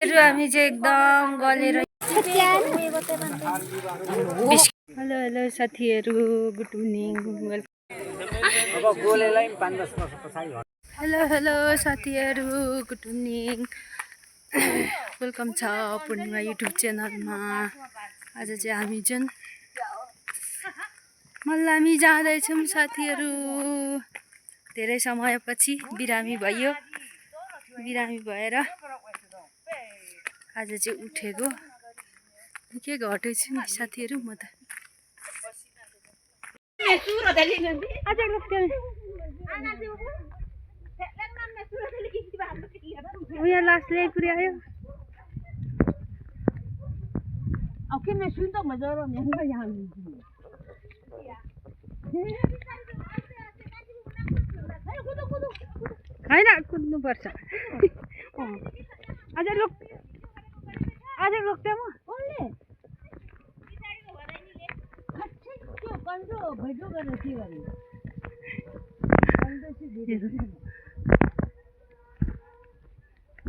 हामी चाहिँ एकदम गलेर हेलो हेलो साथीहरू गुड इभिनिङ हेलो हेलो साथीहरू गुड इभिनिङ वेलकम छ पूर्णिमा युट्युब च्यानलमा। आज चाहिँ हामी जुन मल्लामी जाँदैछौँ साथीहरू, धेरै समयपछि बिरामी भयो। बिरामी भएर आज चाहिँ उठेको के घटेछु नि साथीहरू। म त यहाँ लास्ट ल्याइ पुर्यायो। होइन कुद्नुपर्छ। अझै रोक्दै म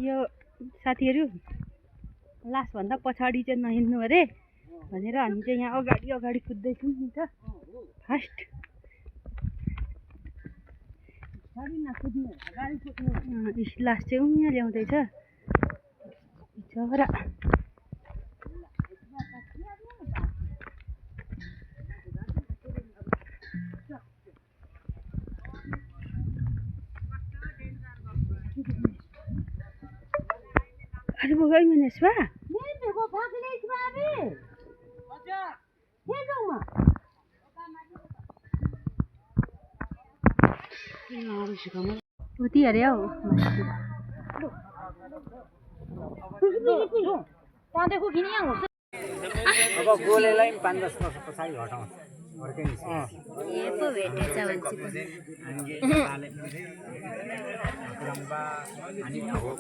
यो साथीहरू लास्टभन्दा पछाडि चाहिँ नहिँड्नु अरे भनेर हामी चाहिँ यहाँ अगाडि कुद्दैछौँ नि त। फर्स्ट लास्ट चाहिँ उहाँ ल्याउँदैछ छोरा। अरे वो गई मैंने इसवा नहीं देखो भाग ले इसवा अभी अच्छा ये जाऊंगा होती अरे आओ कहाँ देखो कि नहीं आऊँ अब गोलेलाई 5-10 वर्ष पछाडि हटाउँछ अर्कै निस्छ ए पो भेटेछ भन्छी रम्बा अनि हो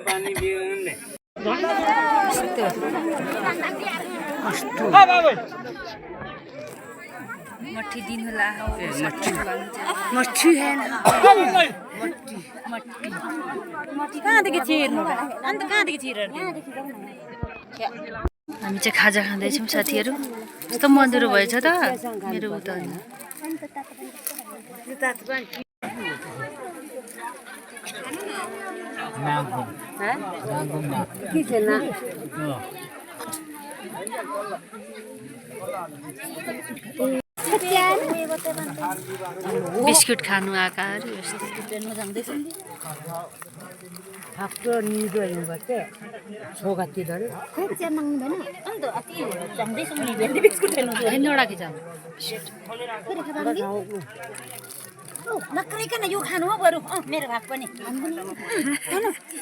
पानी बिउले मट्ठी दिन होला मट्ठी हैन मट्ठी कहाँदेखि छिर्नु अन्त कहाँदेखि छिर्नु। हामी चाहिँ खाजा खाँदैछौँ साथीहरू। कस्तो मधुरो भएछ त मेरो उता बिस्कुट खानु आएका अरे यस्तो नक्करिकन यो खानु हो बरु मेरो भाग पनि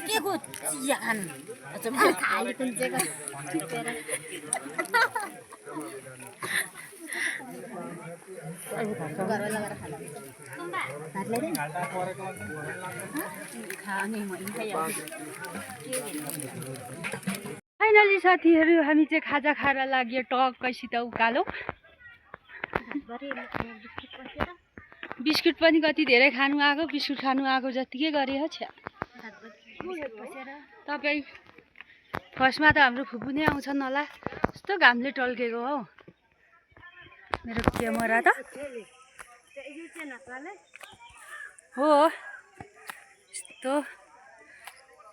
के को चिया खानु खाली कुन्चेको फाइनली साथीहरू हामी चाहिँ खाजा खाएर लाग्यो टक्कैसित उकालो। बिस्कुट पनि कति धेरै खानु आएको, बिस्कुट खानु आएको जतिकै गरे हो छ्या। तपाईँ फर्स्टमा त हाम्रो फुपू नै आउँछन् होला। यस्तो घामले टल्केको हौ मेरो क्यामेरा त हो यस्तो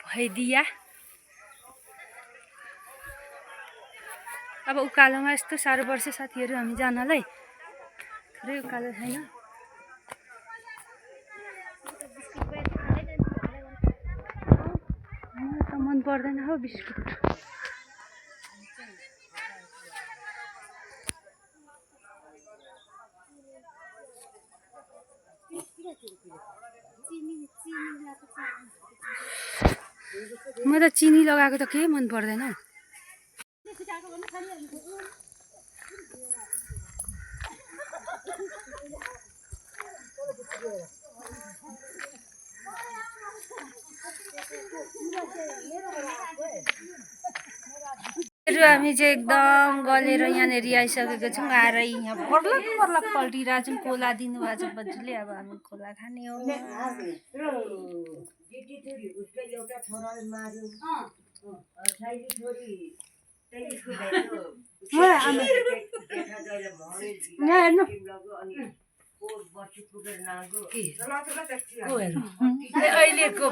भइदिया। अब उकालोमा यस्तो साह्रो पर्छ साथीहरू हामी जानलाई। थोरै उकालो छैन। मलाई त मन पर्दैन हौ बिस्कुट। म त चिनी लगाएको त केही मन पर्दैन हौ। हामी चाहिँ एकदम गलेर यहाँनिर आइसकेको छौँ। आएर यहाँ पर्लक पर्लक पल्टिरहेको छौँ। खोला दिनुभएको छ बज्यूले, अब हामी खोला खाने हो। अहिलेको